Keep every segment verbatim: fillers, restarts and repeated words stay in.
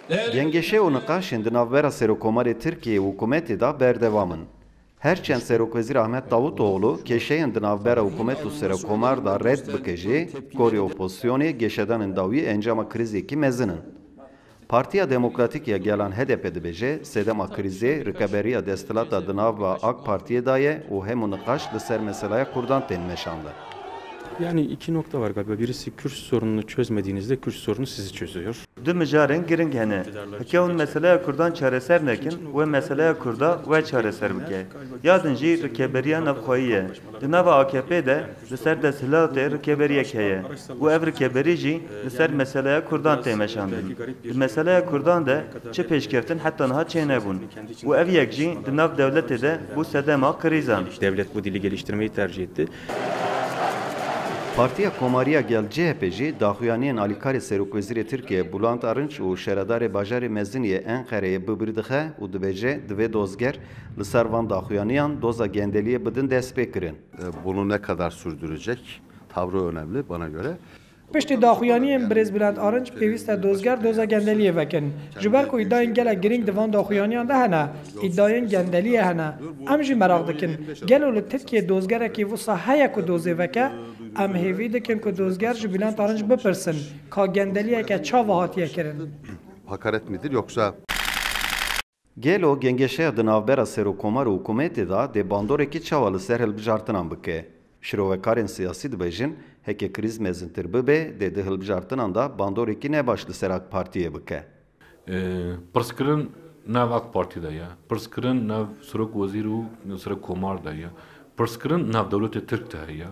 Gengeşe û niqaşên di navbera Serokkomarê Tirkiyê û hikûmetê de berdewam in. Her çend Serokwezîr Ahmet Davutoğlu kêşeyên di navbera hikûmet û Serokkomar de red bike jî, gorî opozisyonê geşedanên dawî encama krîzekî mezin in. Partiya Demokratîk ya Gelan H D P dibêje, sedema krîzê rikeberiya desthilata di nava AK Partiyê de ye û hemû niqaş li ser meseleya Kurdan tên meşandin. Yani iki nokta var galiba. Birisi Kürt sorununu çözmediğinizde Kürt sorunu sizi çözüyor. Du mijarên giring hene. Heke hûn meseleya Kurdan çareser nekin, wê meseleya Kurda we çareser bike. Ya din jî rikeberiya navxweyî ye. Di nava A K P de li ser desthilatê rikeberiyek heye û ev rikeberî jî li ser meseleya Kurdan tê meşandin. Di meseleya Kurdan de çi pêşkeftin heta niha çênebûn û ev yek jî di nav dewletê de bû sedema krîzan. Devlet bu dili geliştirmeyi tercih etti. Partiya Komariya Gel C H P jî daxuyaniyên alîkarê Serokwezîrê Tirkiye Bülent Arınç û şaredarê bajarê mezin yê Enqereyê bi bîr dixe û dibêje, divê dozger li ser van daxuyaniyan doza gendeliyê bidin destpêkirin. E, Bunu ne kadar sürdürecek? Tavrı önemli bana göre. Piştî daxuyaniyên birêz Bülent Arınç pêwîst e dozger doza gendeliyê vekin. Ji ber ku îdayên gelek girîng di van daxuyaniyan de hene, îdayên gendeliyê hene. Em jî meraq dikin, gelo li Tirkiyê dozgerekî wisa heye ku dozê veke? Em hêvî dikin ku dozger ji Bülent Arınç bipirsin, ka gendeliyeke çawa hatiye kirin? Hakaret midir yoksa? Gelo gengeşeya di navbera Serokkomar û hikûmetê de dê bandorekî çawa li ser hilbijartinan bike? Şirovekarên siyasî dibêjin, heke krîz mezintir bibe, dê di hilbijartinan de bandorekî ne baş li ser AK Partiyê bike. Pirskirin nav AK Partî de ye. Pirskirin nav Serok Wezîr û Serok Komar de ye. Pirskirin nav dewletê Tirk de heye.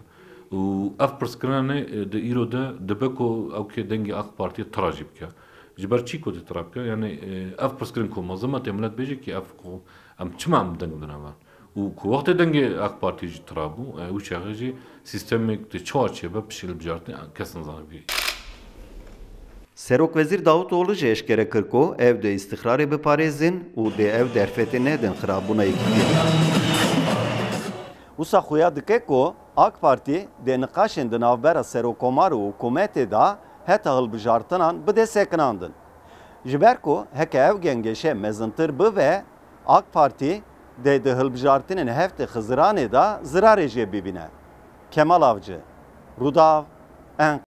Û ev pirsgirênê, e, di îro de dibe ku ew kê dengê AK Partiyê tira jî bike. Ji ber çî ku dê tira bike? Yanî, e, ev pirsgirên ku mezin me tê milet bêje kî ev ku em çima em deng dine me? Û ku wextê dengê AK Partiyê jî tira bû, e, wî çaxê jî sîstemek dê çawa çêbe piştî hilbijartinê kes nizane vî. Serokwezîr Davutoğlu jî eşkere kir ku ew dê îstixrarê biparêzin û dê ew derfetê nedin xirabûna yekîtiyê. Wisa xuya dike ku AK Partî dê niqaşên di navbera Serokkomar û hikûmetê de heta hilbijartinan bide sekinandin. Ji ber ku heke ev gengeşe mezintir bibe, AK Partî dê di hilbijartinên heftê Xiziranê de zirarê jê bibîne. Kemal Avcı, Rûdaw, Enqere.